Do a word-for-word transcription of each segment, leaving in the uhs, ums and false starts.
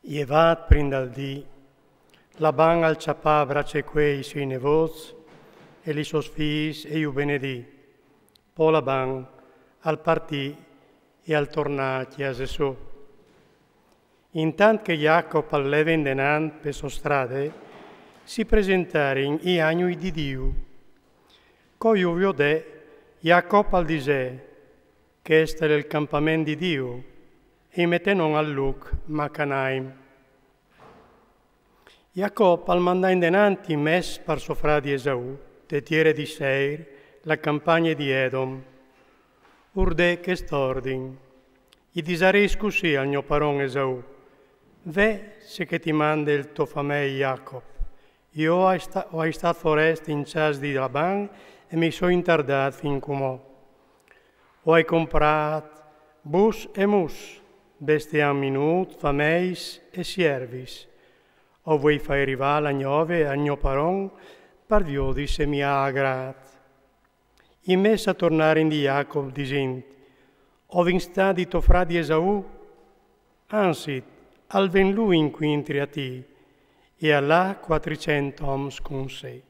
Jevât prin dal dì, Laban al cjapà a bracecuei i siei nevots e lis sôs fiis e ju benedì. Po Laban al partì e al tornà a cjase sô. Intant che Jacop al leve indenant pe sô strade, si presentarin i agnui di Diu. Co ju viodè, Jacop al disè: Chest al è il campament di Diu, e i metè non al lûc Macanaim. Jacop al mandà indenant i mès par so fradi Esau, te tiere di Seir, la campagne di Edom. Urdè chest ordin: I disarès cussì al gno paron Esau: Ve ce che ti mande il to famei Jacop. Jo o ai sta-, o ai stât forest in cjase di Laban e mi soi intardât fin cumò. O ai comprât bus e mus, bestiam minût, fameis e siervis. O vuei fâi rivâ la gnove al gno paron par viodi se mi à agrât. I mès a tornarin di Jacop disint: O vin stât di to fradi Esau? Anzit, al ven lui incuintri a ti, e al à cuatricent oms cun se.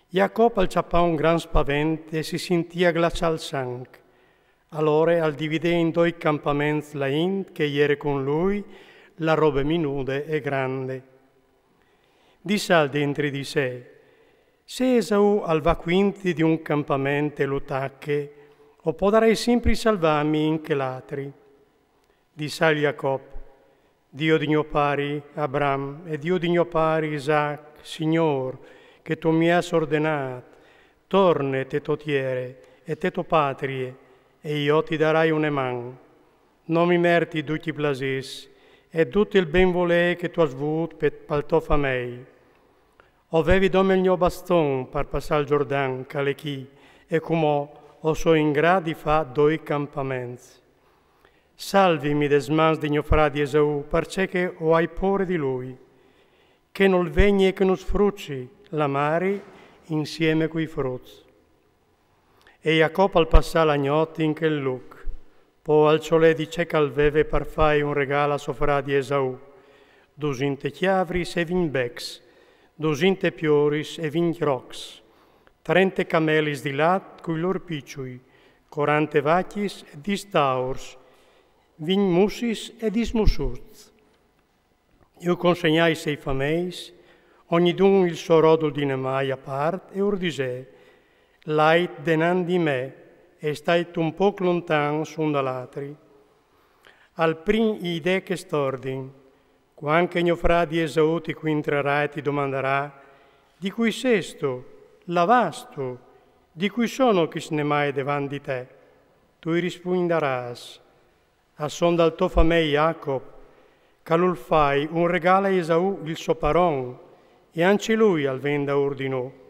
Jacop al cjapà un grant spavent e si sintì a glaçâ il sanc. Alore al dividè in doi campaments la int che e jere cun lui, la robe minude e grande. Disal dentri di se: Se Esau al va cuintri di un campament e lu tache, o podarei simpri salvâmi in chel altri. Disal Jacop: Dio di gno pari Abram e Dio di gno pari Isaac, Signôr, che tu mi âs ordenât: torne te tô tiere e te tô patrie, e jo ti darai une man. No mi merti ducj i plasês e dut il benvolê che tu âs vût pe-, pal to famei. O vevi dome il gno baston par passâ il Jordan, che al è chi, e cumò o soi in grât di fâ doi campaments. Salvimi des mans di gno fradi Esau, parcè che o ai pôre di lui. Che nol vegni e che nus fruci la mari insieme cui fruts. E Jacop al passà la gnot in chel lûc. Po al cjolè di ce che al veve par fâi un regâl a so fradi Esau: dusinte cjavris e vincj becs, dusinte pioris e vincj rocs, trente camelis di lat cui lôr piçui, corante vacjis e dîs taurs, vincj mussis e dîs mussuts. Ju consegnà i siei fameis, ognidun il so rodul di nemâi a part, e ur disè: Lait denant di me e stait un pôc lontans un dal altri. Al prin i dè chest ordin: Cuant che gno fradi Esau ti cuintrarà e ti domandarà: Di cui sêstu? La vâstu? Di cui sono chescj nemâi devant di te? Tu i rispuindarâs: A son dal to famei Jacop, che al ul fai un regâl a Esau il so paron, e ancje lui al ven daûr di nô.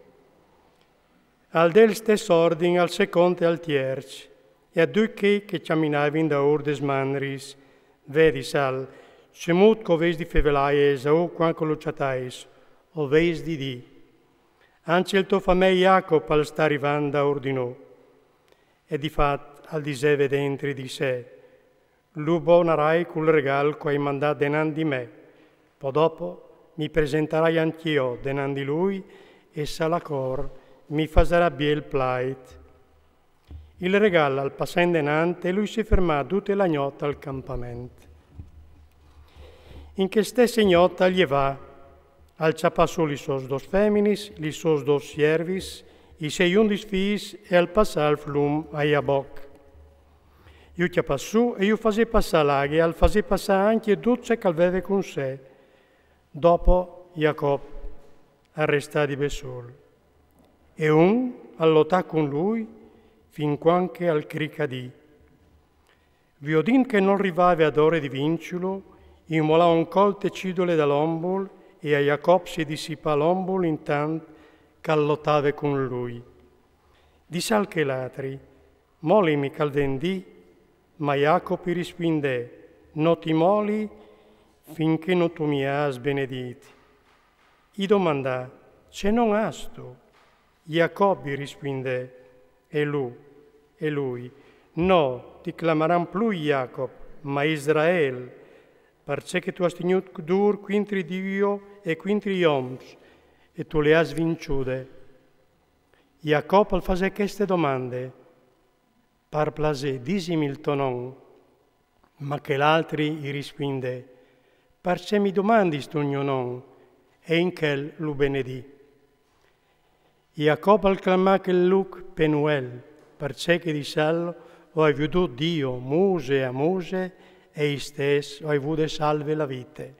Al dè il stes ordin al secont e al tierç, e a ducj chei che cjaminavin daûr des mandris: Ve, disal, cemût che o vês di fevelâi a Esau cuant che lu cjatais, o vês di dî: Ancje il to famei Jacop al sta rivant daûr di nô. E di fat al diseve dentri di se: Lu bonarai cul regâl che o ai mandât denant di me. Po dopo mi presentarai ancje jo denant di lui, e salacor mi fasarà biel plait. Il regâl al passà indenant e lui si fermà dute la gnot al campament. In chê stesse gnot al jevà, al cjapà sù lis sôs dôs feminis, lis sôs dôs siervis, i siei undis fiis e al passà il flum a Jaboc. Ju cjapà sù e ju fasè passâ l'aghe, al fasè passâ ancje dut ce che al veve cun se. Dopo Jacop al restà di bessôl. E un al lotà cun lui fin cuant che al cricà dì. Viodint che nol rivave adore di vincilu, i molà un colp te cidule dal ombul e a Jacop si dissipà l'ombul intant che al lotave cun lui. Dissal chel altri: Molimi che al ven dì. Ma Jacop i rispuindè: No ti moli fin che no tu mi âs benedît. I domandà: Ce non âstu? Jacop i rispuindè, e lu-, e lui: No ti clamaran plui Jacop, ma Israel, parcè che tu âs tignût dûr cuintri Diu e cuintri i oms, e tu le âs vinciude. Jacop al fasè cheste domande: Par plasê, disimi il to non. Ma chel altri i rispuindè: Parcè mi domandis tu il gno non? E in chel lu benedì. Jacop al clamà chel lûc Penuel, parcè che dissal: O ai viodût Diu muse a muse, e istès o ai vude salve la vite.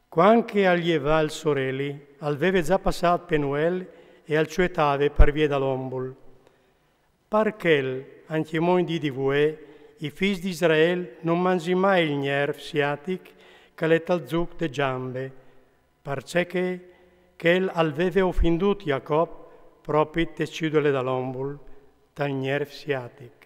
Cuant che al jevà il soreli, al veve za passât Penuel e al ciuetave par vie dal ombul. Par chel, ancjemò in dì di vuê, i fîs di Israel no mangin mai il gnerf siatic che al è tal zûc de zambe, parcè che chel al veve ofindût Jacop propit te ciudele dal ombul, tal gnerf siatic.